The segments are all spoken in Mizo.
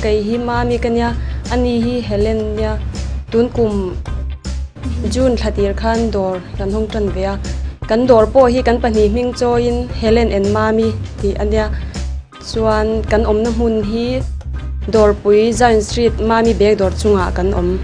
Kei hi Mami ka nia, ani hi Helen nia. Tun kum June thla tir khan dawr kan hawng tan ve a. Kan dawr pawh hi kan pahnih hming chawiin Helen and Mami tih a nia. Chuan kan awmna hmun hi Dawrpui Zion Street Mami bag dawr chungah kan awm.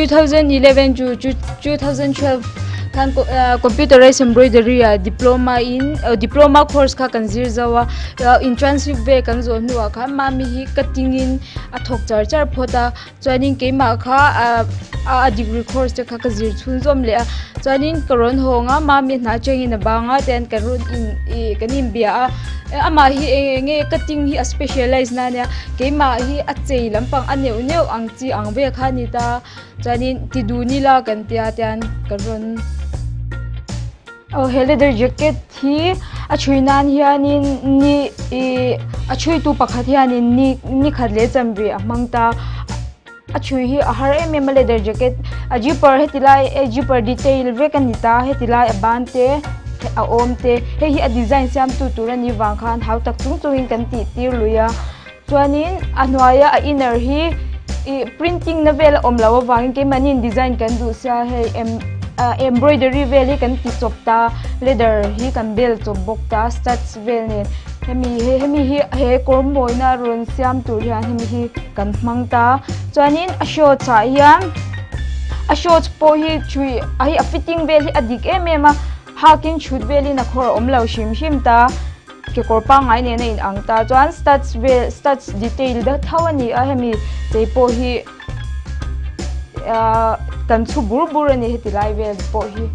2011 to 2012 khan computerized embroidery ah diploma in diploma course kha kan zir zo a internship vel kan zawh hnuah khan mami hi cutting in a thawk char char phawt a. Chuanin keimah kha a degree course te kha ka zir chhunzawm leh a chuanin ka rawn hawng a mami hna atangin a bang a tian kan rawn in ih kan inbia a amah hi eng eng nge cutting hi a specialize na ania keimah hi a chei lampang a neuh neuh ang chi ang vel kha a ni ta chuanin ti dun ila kan tia tian ka rawn. Aw he leather jacket hi a chhui nan hianin ni ih a chhui tu pakhat hianin ni ni khat leh chanve a hmang ta a chhui hi a har em em a leather jacket a zipper heti lai a zipper detail vek a ni ta heti lai a ban te a awm te hei hi a design siam tu tur a nih vang khan hau tak chung chungin kan tih tir lui a chuanin a hnuaia a inner hi ih printing na vel a awm loh avangin keimahniin design kan duh sia hei em ah embroidery vel hi kan ti chawp ta leather hi kan bel chawp bawk ta studs vel nen hemi hi hemi hi he kawr mawina rawn siam tur hian hemi hi kan hmang ta chuanin a shorts ah hian a shorts pawh hi thui a hi a fitting vel hi a dik em em a hakin chhut velin a khawr a awm lo hrim hrim ta. Kekawr pangngai nen a in ang ta chuan studs vel studs detail deuh tho a ni a hemi chei pawh hi ahh kan chhu bur bur a ni heti lai vel pawh hi.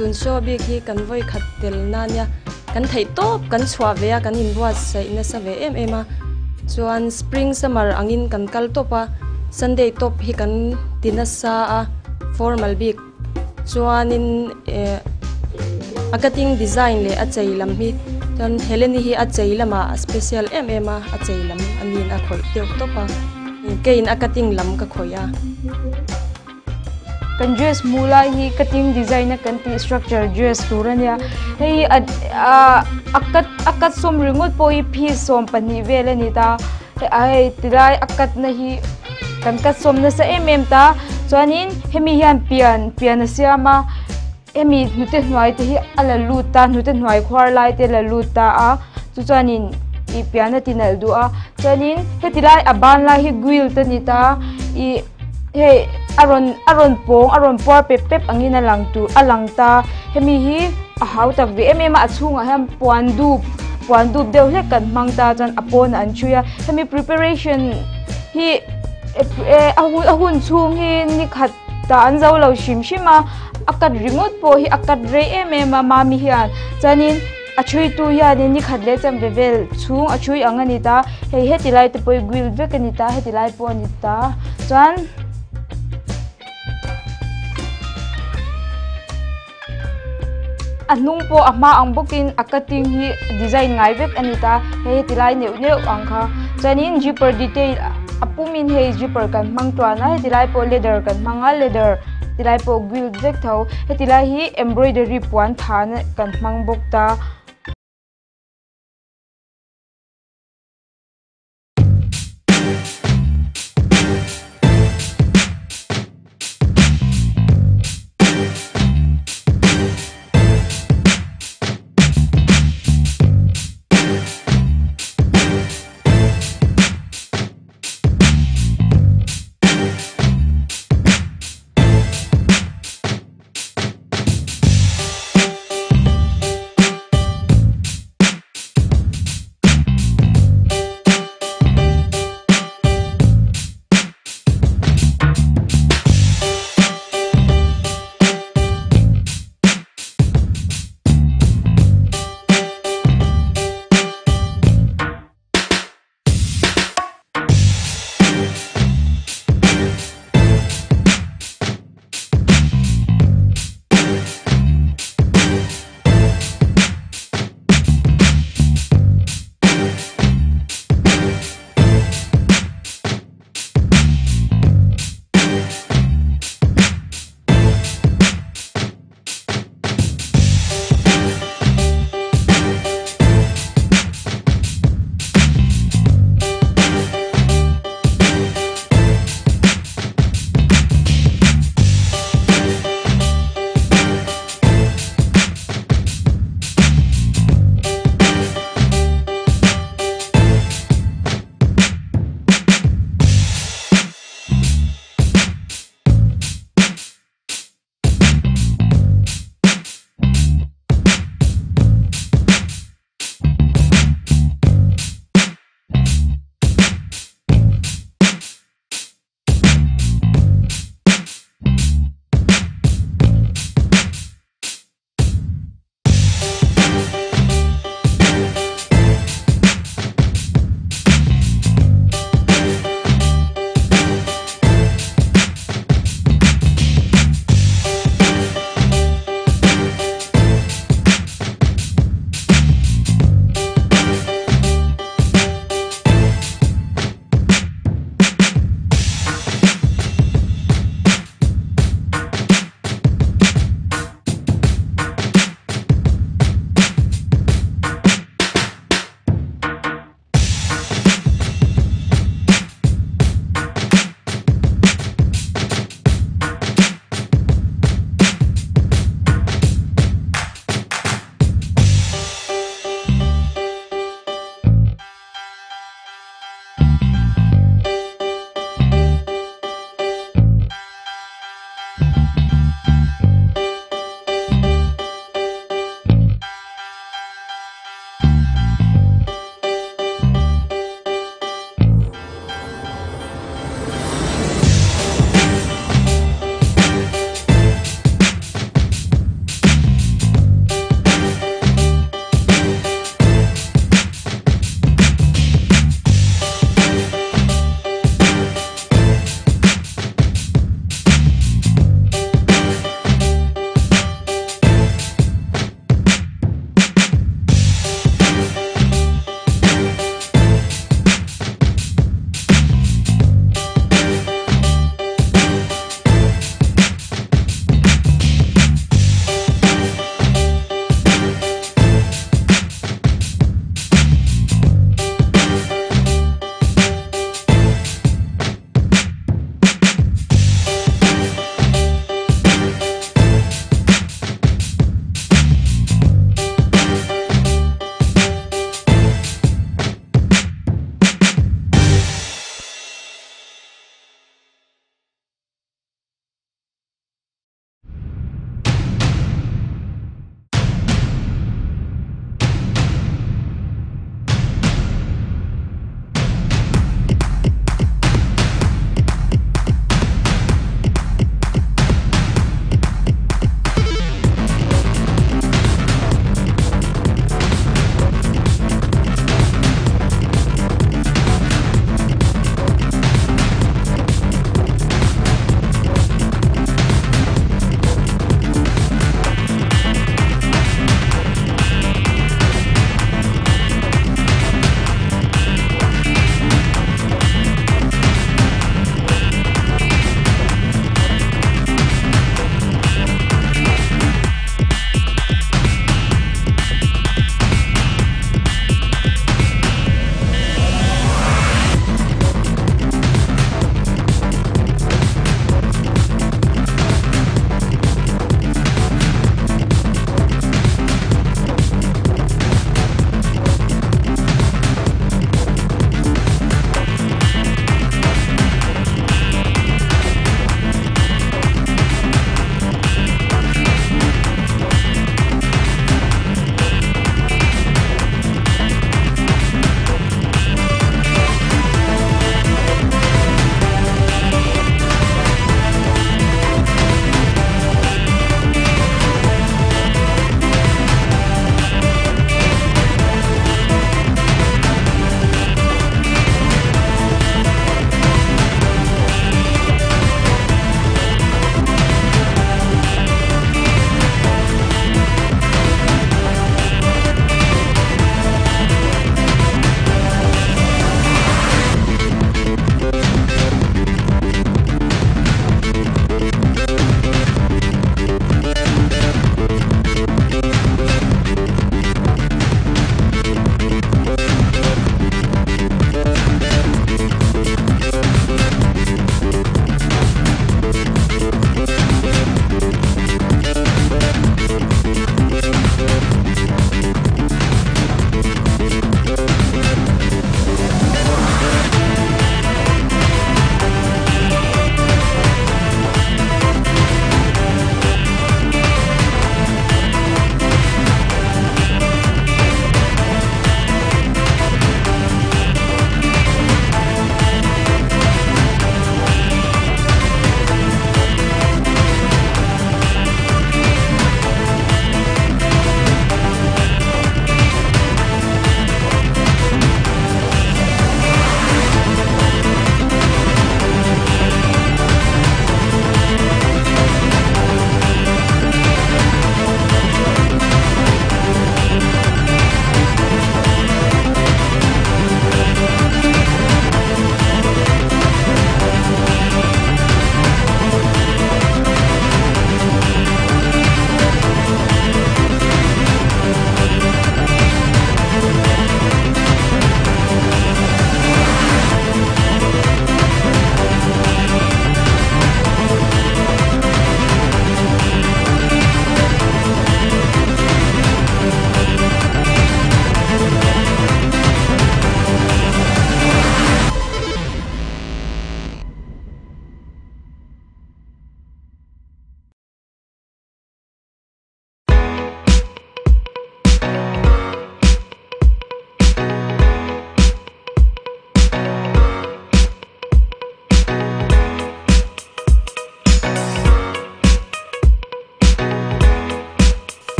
Tun show bik hi kan vawi khat tel na nia kan theih tawp kan chhuah ve a kan inbuatsaih nasa ve em em a chuan spring summer angin kan kal tawp a sunday tawp hi kan ti nasa a formal bik chuanin eh a cutting design leh a chei lam hi chuan Heleni hi a chei lamah a special em em a a chei lam a niin a khawih deuh tawp a keiin a cutting lam ka khawih a. Kan dress hmuh lai hi cutting design a kan tih structure dress tur a nia hei hi a cut a cut sawm ringawt pawh hi piece 12 vel a ni ta hei tilai a cut na hi kan cut sawm nasa em em ta chuanin hemi hian pian pian a siam a hemi hnute hnuai te hi a la lut ta hnute hnuai khuar lai te la lut ta a chu chuanin ih pian a ti nalh duh a chuanin heti lai a ban lai hi grill te a ni ta ih hei a rawn a rawn pawng a rawn puar pep pep angin a lang tur a lang ta hemi hi a hau tak ve em em a a chhungah hian puan dup puan dup deuh hlek kan hmang ta chuan a pawnah an ṭhui a hemi preparation hi a hun a hun chhung hi ni khat tah an zo lo hrim hrim a a cut ringawt pawh hi a cut rei em em a mami hian chuanin a ṭhui tu hianin ni khat leh chanve vel chhung a ṭhui ang a ni ta hei heti lai te pawh hi grill vek a ni ta heti lai pawh a ni ta chuan a hnung pawh a hma ang bawkin a cutting hi design ngai vek a ni ta hei heti lai neuh neuh ang kha chuanin zipper detail a pumin hei zipper kan hmang tluan a heti lai pawh leather kan hmang a leather ti lai pawh grill vek tho heti lai hi embroidery puan thana kan hmang bawk ta.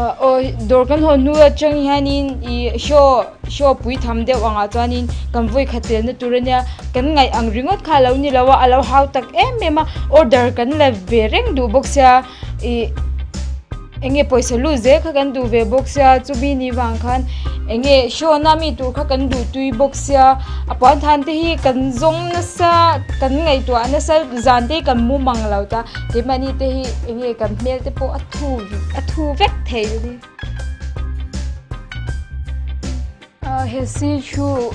Aw dawr kan hawn hnu atang hianin ih show show pui tham deuh angah chuanin kan vawi khat telna tur ania kan ngaih ang ringawt kha alo ni lo a alo hau tak em em a order kan la ve reng duh bawk sia ih eng nge pawisa lut zel kha kan duh ve bawk sia chumi ni vang khan eng nge show na mi tur kha kan duh tui bawk sia a puan than te hi kan zawng nasa kan ngaihtuah nasa zan te hi kan mu mang lo ta keimahni te hi eng nge kan hmel te pawh a thu a thu vek thei a ni. He see through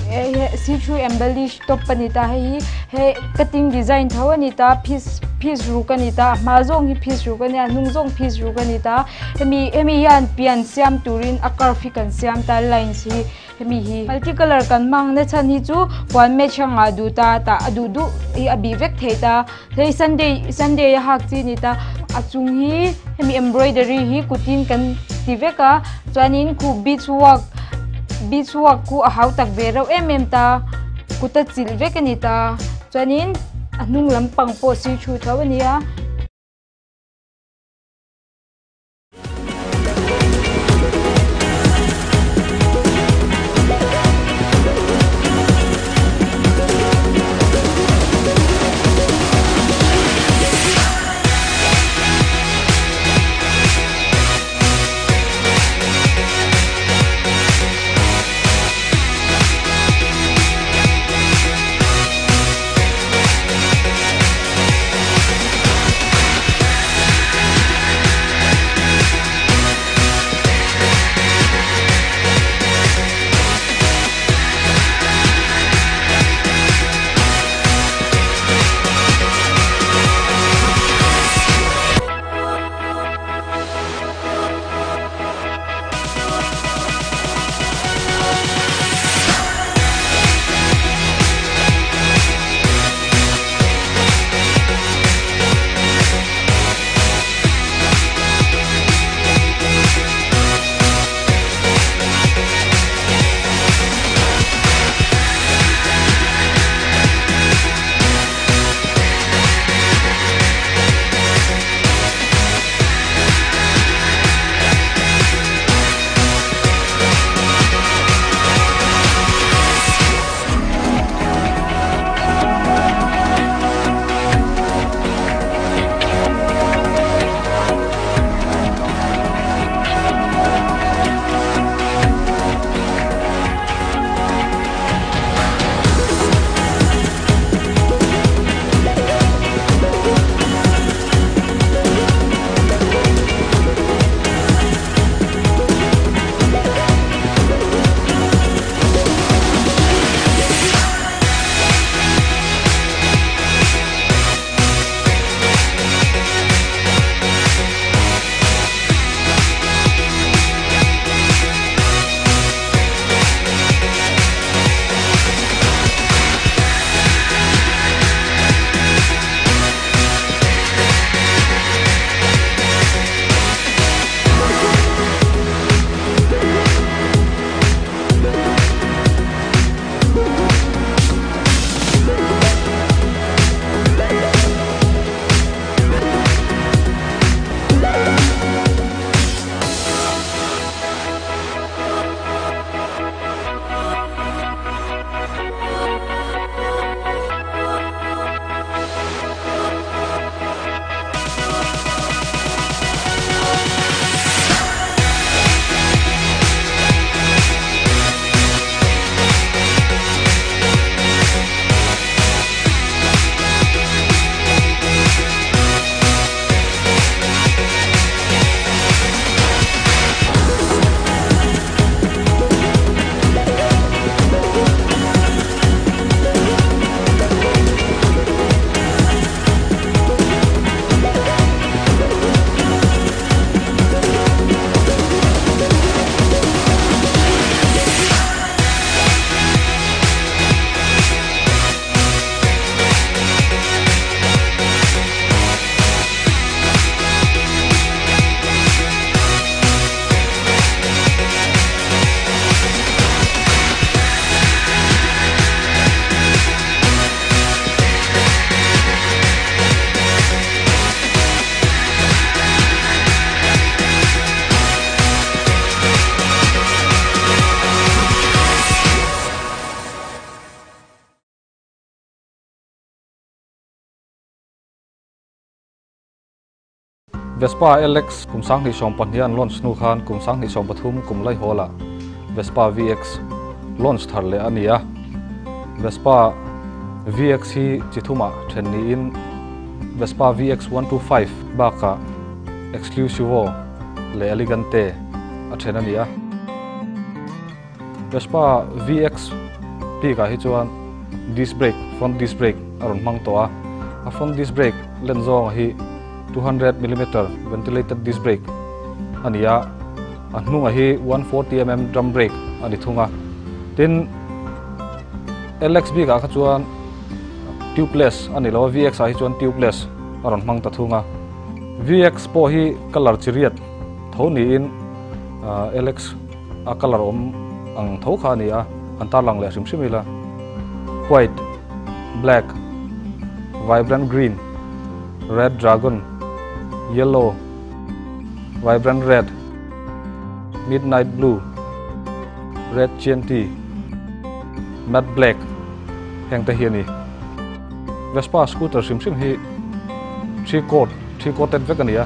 see through embellish top a ni ta hei hi he cutting design tho a ni ta piece piece ruk a ni ta a hma zawng hi piece ruk a nia a hnung zawng piece ruk a ni ta hemi hemi hian pian siam turin a curve hi kan siam ta lines hi hemi hi multi colour kan hmang na chhan hi chu puan match a ngah duh ta tah a duh duh hi a bih vek thei ta hei sunday sunday a hak chi a ni ta a chung hi hemi embroidery hi kutin kan ti vek a chuanin khu beach work beach work khu a hau tak ve reuh em em ta kut a chilh vek a ni ta chuanin a hnung lampang pawh see through tho a ni a. Vespa LX kum 2020 an launch hnu khan kum 2023 kum laihawlah Vespa VX launch thar leh a ni a. Vespa VX hi chi thumah then niin Vespa VX 125 bakah Exclusivo leh Elegante a then a ni a. Vespa VX bikah hi chuan disc brake, front disc brake a rawn hmang tawh a. A front disc brake len zawnga hi 200 millimeter ventilated disc brake a ni a, a hnungah hi 140 mm drum brake a ni thung a. Tin, LX bikah kha chuan tubeless a ni lo a, VX ah hi chuan tubeless a rawn hmang ta thung a. VX pawh hi colour chi riat tho niin LX a colour awm ang tho kha a ni a, han tarlang leh hrim hrim ila white, black, vibrant green, red dragon, yellow, vibrant red, midnight blue, red chianti, matte black heng te hi a ni. Vespa scooter hrim hrim hi three coat, three coated vek a ni a,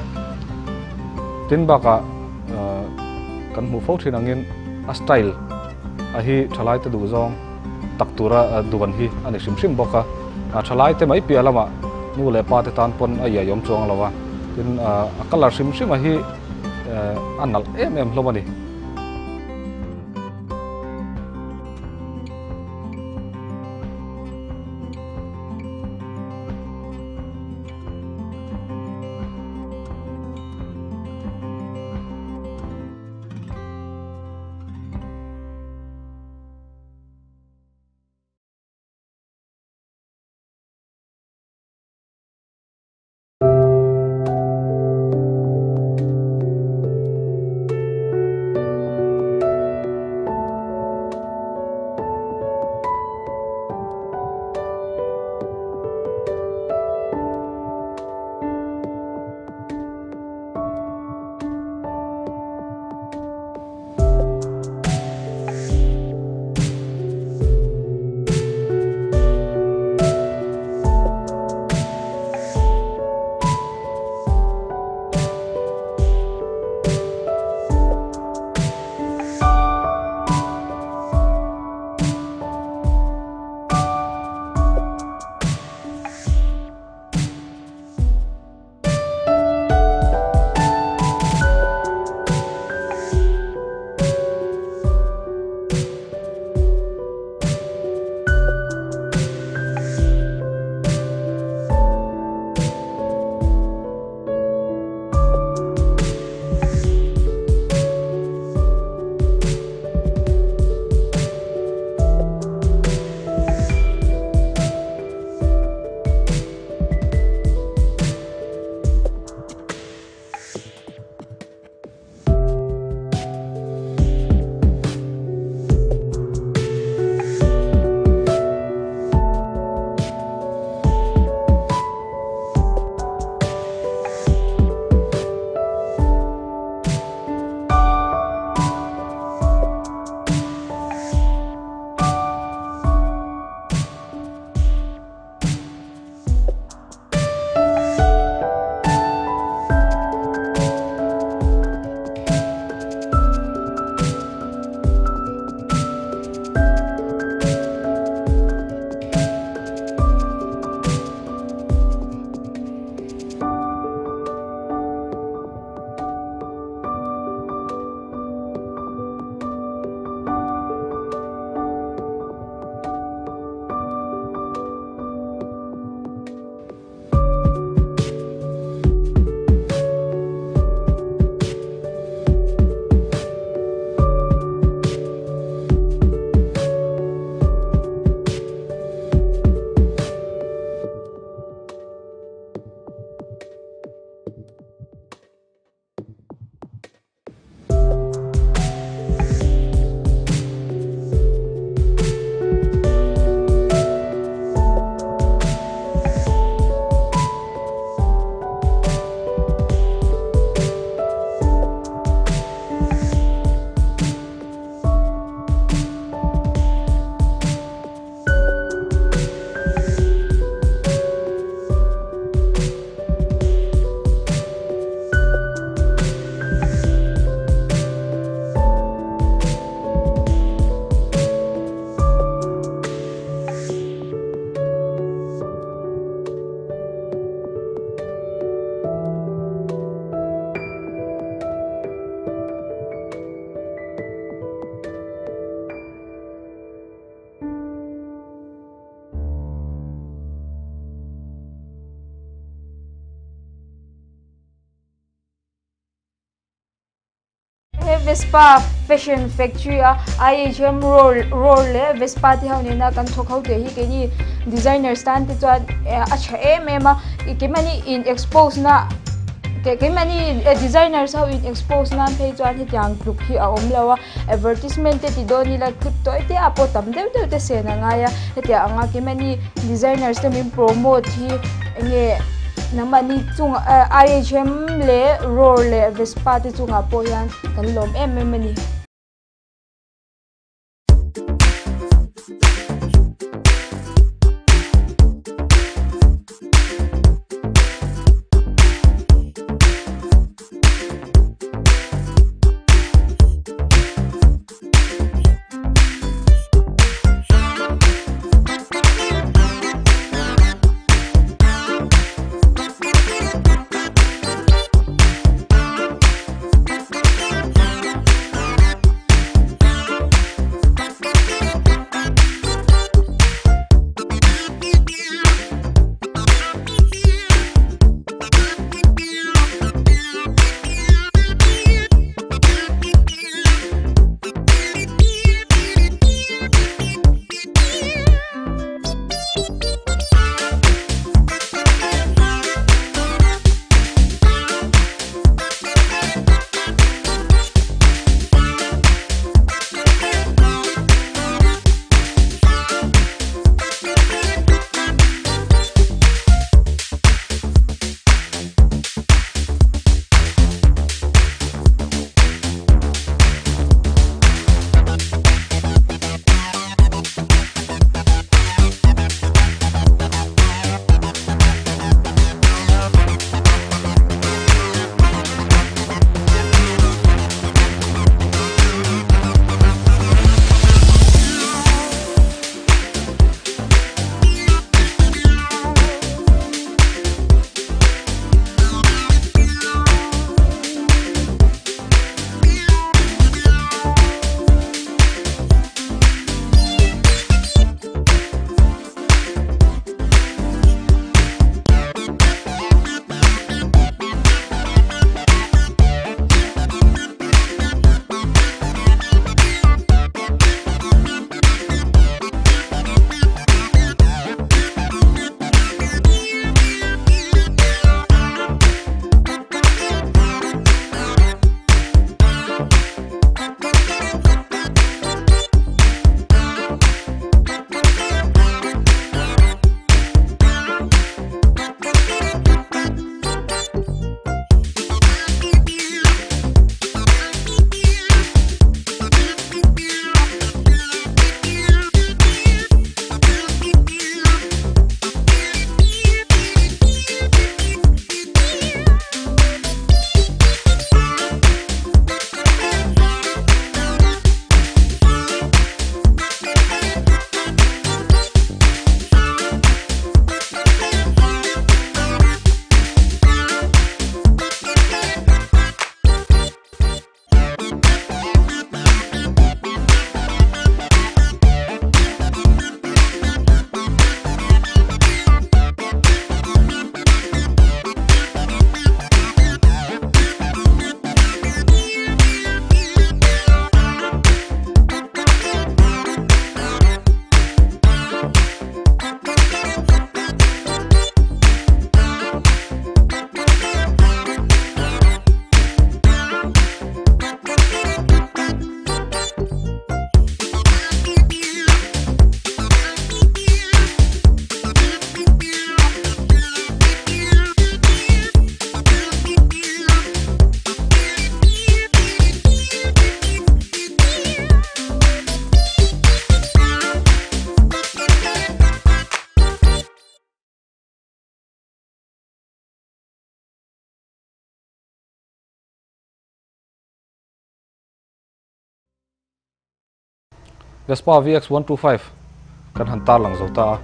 tin bakah Kan hmuh fo thin angin a style a hi thalai te duh zawng tak tura duan hi a ni hrim hrim bawk a. Thalai te mai piah lamah nu leh pa te tan pawn a iaiawm chuang lo a, tin a colour hrim hrim a hi a nalh em em hlawm a ni. Vespa Fashion Factory a IHM Roar Roar leh Vespa te ho nena kan thawk ho tih hi keini designers tan te chuan a tha em em a keimahni in expose na keimahni designers ho in expose nan phei chuan hetiang tluk hi a awm lo a advertisement te ti dawn ila clip tawi te ah pawh tam deuh deuh te sen a ngai a hetiang anga keimahni designers te min promote hi enge nangmahni chungah IHM leh Roar leh Vespa te chungah pawh hian kan lawm em em a ni. Vespa VX125 kan han tarlang zo ta a,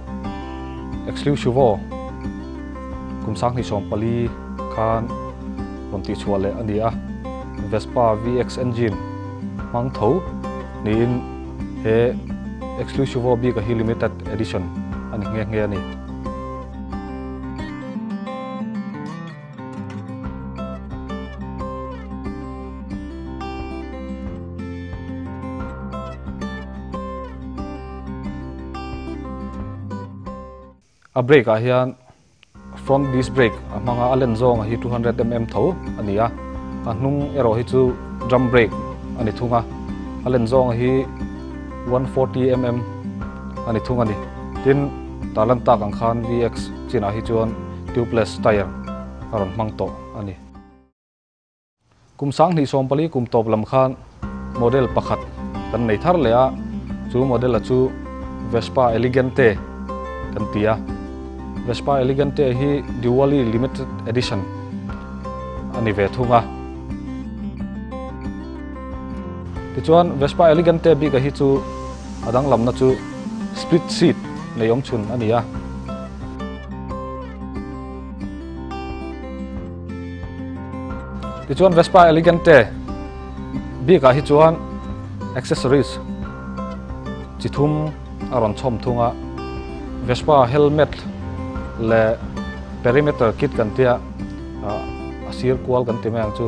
Exclusivo kum 2014 khan rawn tihchhuah leh a ni a, Vespa VX engine hmang tho niin he Exclusivo bik a hi limited edition a ni nghe nghe a ni. A brake ah hian front disc brake a hmang a, a len zawng hi 200 mm tho a ni a, a hnung erawh hi chu drum brake a ni thung a, a len zawng hi 140 mm a ni thung a ni. Tin, tarlan tak ang khan VX chinah hi chuan tubeless tyre a rawn hmang tawh a ni. Kum 2014 kum tawp lam khan model pakhat kan nei thar leh a, chu model a chu Vespa Elegante kan ti a. Vespa Elegante hi Diwali Limited Edition a ni ve thung a. Tichuan Vespa Elegante bik a hi chu a danglamna chu split seat nei awm chhun a ni a. Tichuan Vespa Elegante bikah hi chuan accessories chi thum a rawn chhawm thung a, Vespa helmet leh perimeter kit kan tia a sir kual kan ti mai ang chu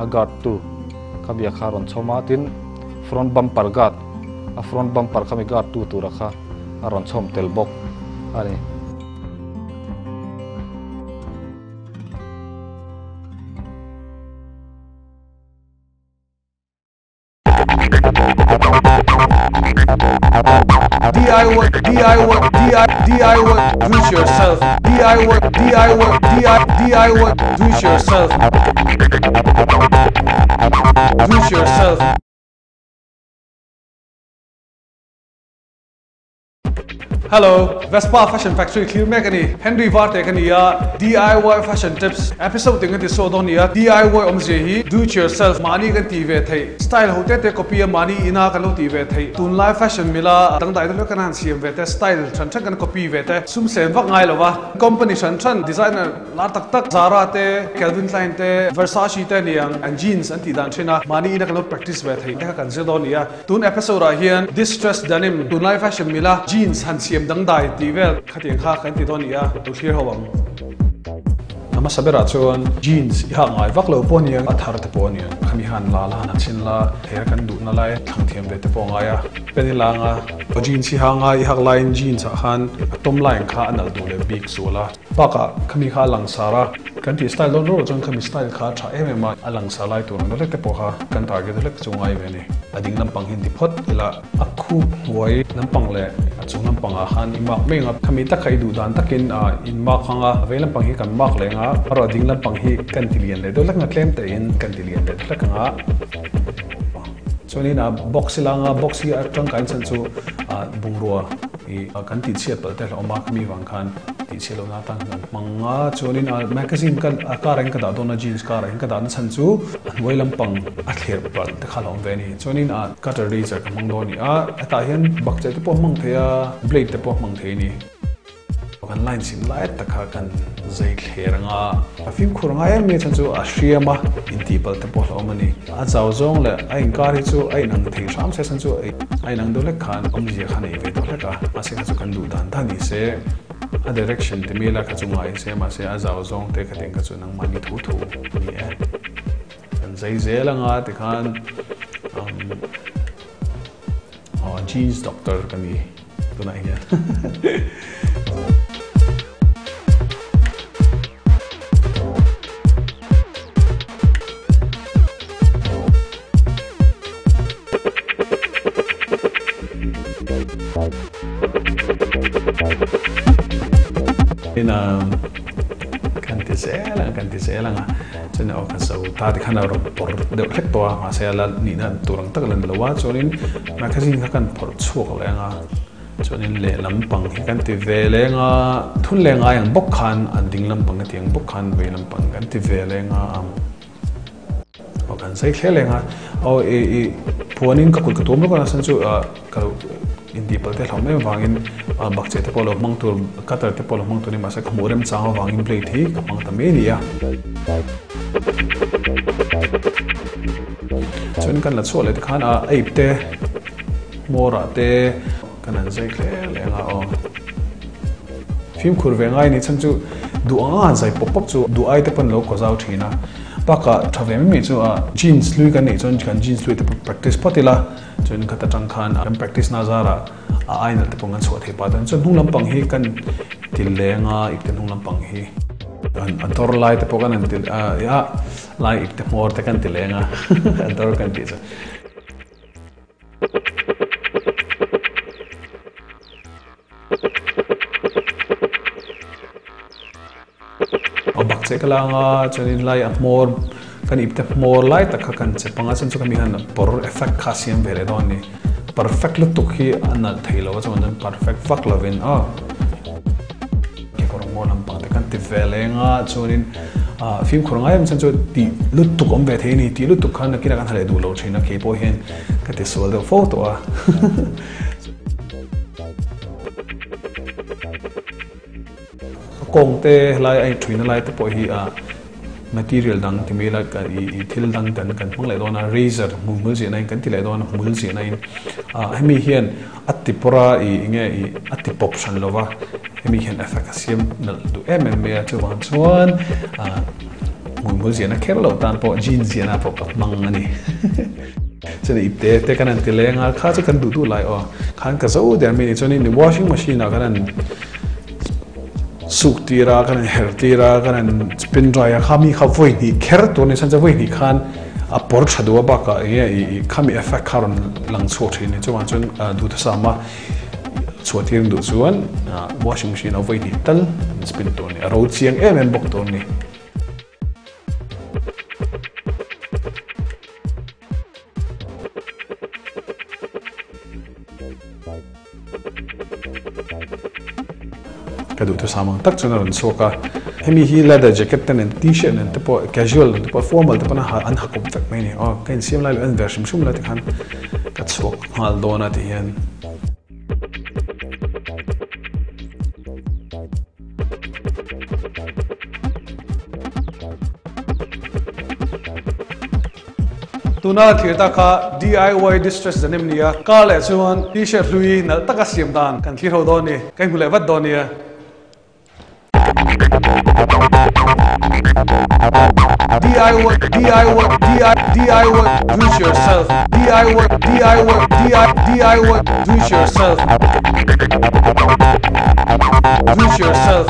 a guard tu kha bia kha a rawn chhawm a, tin front bumper guard a front bumper khami guard tu tura kha a rawn chhawm tel bawk a ni. DIY DIY DIY DIY do it yourself DIY DIY DIY DIY do it yourself do it yourself. Hello, Vespa Fashion Factory thlir mek a ni. Henry Varte ka ni a, DIY Fashion Tips episode ding ka ti saw dawn ni a. DIY awmzia hi do it yourself, mahni kan tih ve theih, style ho te te copy a mahni ina kan lo tih ve theih, tunlai fashion mila dangdai deuh hlek kan han siam ve te, style hran hran kan copy ve te, sum sem vak ngai lo va, company hran hran, designer Lar tak tak, Zara te, Calvin Klein te, Versace te aniang an jeans an tih dan thin a, mahni ina kan lo practice ve theih te kha kan zir dawn a ni a. Tun episode ah hian distressed denim, tunlai fashion mila jeans han siam dangdai tih vel khatiang kha kan ti dawn a ni a, lo thlir ho ang. A hmasa berah chuan jeans i hak ngai vak lo pawh aniang, a thar te pawh aniang, khami han la la han chhin la, thei a kan duhna lai thlang thiam ve te pawh a ngai a, pen i lang a, jeans i hang a, i hak laiin jeans ah khan a tawm line kha a nalh duh leh bik zual a. Bakah khami kha a langsar a, kan tih style dawn rawh chuan khami style kha a tha em em a, a langsar lai tur ang hlek te pawh kha kan target hlek chu ngai ve a ni. A ding lampang hi ti phawt ila a khup hnuai lampang leh a chung lampangah khan i mark mai ang a, khami tak kha i duh dan takin in mark ang a, a vei lampang hi kan mark leh ang a, erawh a ding lampang hi kan ti lian leh deuh hlek ang a, tlem tein kan ti lian leh deuh hlek ang a. Chuanin a box ila ang a, box hi a tangkain chhan chu bungrua i kan tihchhiat palh te hlauhawm a, khami vang khan tihchhiat lohna atan kan hmang a. Chuanin a magazine ka a car ah hian ka dah dawn a, jeans car ah hian ka dahna chhan chu a hnuai lampang a thler palh te kha hlauhawm ve a ni. Chuanin a cutter razor ka hmang dawn a ni a, hetah hian bakcheh te pawh a hmang thei a, blade te pawh a hmang thei a ni. Kan line sim lai tak kha kan zai thler ang a, a fimkhur ngai em mai chhan chu a hriam a, intihpalh te pawh hlauhawm a ni. A chau zawng leh a inkar hi chu a inang thei hram se chhan chu a inang deuh hlek khan awmzia kha nei ve deuh hlek a, mahse kha chu kan duh dan dan ni se, a direction ti mai la kha chu ngai se, mahse a zau zawng te kha tiang kha chu nangmahni thu thu a ni e. Kan zai zel ang a tikhan umm jeans doctor ka ni. Tunah hian. Ina kan ti zel ang kan ti zel ang a chuan aw ka zo ta tikhan a rawn pawr deuh hlek tawh a mahse a la nihna tur ang tak a la ni lo a chuanin Magazine kha kan phawrh chhuak leng a, chuanin lehlam pang hi kan ti ve leng a, thun leh ngai ang bawk khan a ding lampang ka ti ang bawk khan vei lampang kan ti ve leng a, aw kan zai thle leng a, aw i i puanin ka kut ka tuam lawk a nasa chu ka lo intihpalh te hlauh mai avangin bakcheh te pawh lo hmang tur cutter te pawh lo hmang tur a ni mahse ka hmuh remchang avangin blade hi ka hmang ta mai a ni a. Chuan kan la chhuah leh te khan a ape te hmawrah te kan han zai hle leng a aw. Fimkhur ve ngai ni chhan chu duh anga han zai pawp pawp chu duh ai te pawn lo kaw zau thin a. Bakah tha ve mai mai chu a jeans hlui kan neih chuan kan jeans hlui te pawh practice phawt ila. Chuan khat atang khan kan practice na zara a aina te pawh kan chhuah thei pah dawn. Chuan hnung lampang hi kan ti leng a, ipte hnung lampang hi a dawr lai te pawh kan han ti a, lai ipte hmawr te kan ti leng a, a dawr kan tih chu. A bak che ka lang a, chuanin lai a hmawr kan ipte hmawr lai tak kha kan che panga chuan chu ka mi khan por effect kha a siam ve leh dawn a ni. Perfect lutuk hi a nalh thei lo a chuan chuan perfect vak lovin a kekawr hmawr lampang te kan ti ve leng a chuanin ah fimkhur ngai em chuan chu tih lutuk awm ve thei a ni tih lutuk khan nakinah kan ha leh duh lo thin a keipawh hian ka ti sual deuh fo tawh a. A kawng te helai a inthuina lai te pawh hi a material dang ti mai ila i thil dang kan kan hmang leh dawn a razor hmuhmul ziahna in kan ti leh dawn a hmul ziahna in ah hemi hian a ti pawr a i enge i a ti pawp hran lo va hemi hian effect a siam nalh duh em em mai a chuvang chuan ah hmuhmul ziahna kher loh tan pawh jeans ziahna pawh ka hmang a ni. Chuan ipte te kan han ti leng a kha chu kan duh duh lai aw khan ka zo der mai a ni chuanin washing machine ah kan han suk tir a kan han her tir a kan han spin dry a kha mi kha vawi hnih kher tur a ni chuan vawi hnih khan a pawr tha duh a bakah eng nge ih khami effect kha rawn lang chhuak thin a ni chuvang chuan duhthusam a chhuah tir duh chuan washing machine ah vawi hnih tal spin tur a ni a ro chiang em em bawk tur a ni. Ka duhthusam ang tak chuan a rawn chhuak a, hemi hi leather jacket te nen t-shirt nen te pawh casual nen te pawh formal te pawn an ha kawp vek mai a ni aw ka insiam lai loh en ve hrim hrim lai te khan ka chhuak nghal dawn a ti hian. Tuna thlir ta kha DIY distress dan em nia, car leh chuan t-shirt hlui nalh taka siam dan kan thlir ho dawn ni, ka inhmu leh vat dawn nia. DIY DIY DI DIY do it yourself DIY DIY DI DIY do it yourself do it yourself.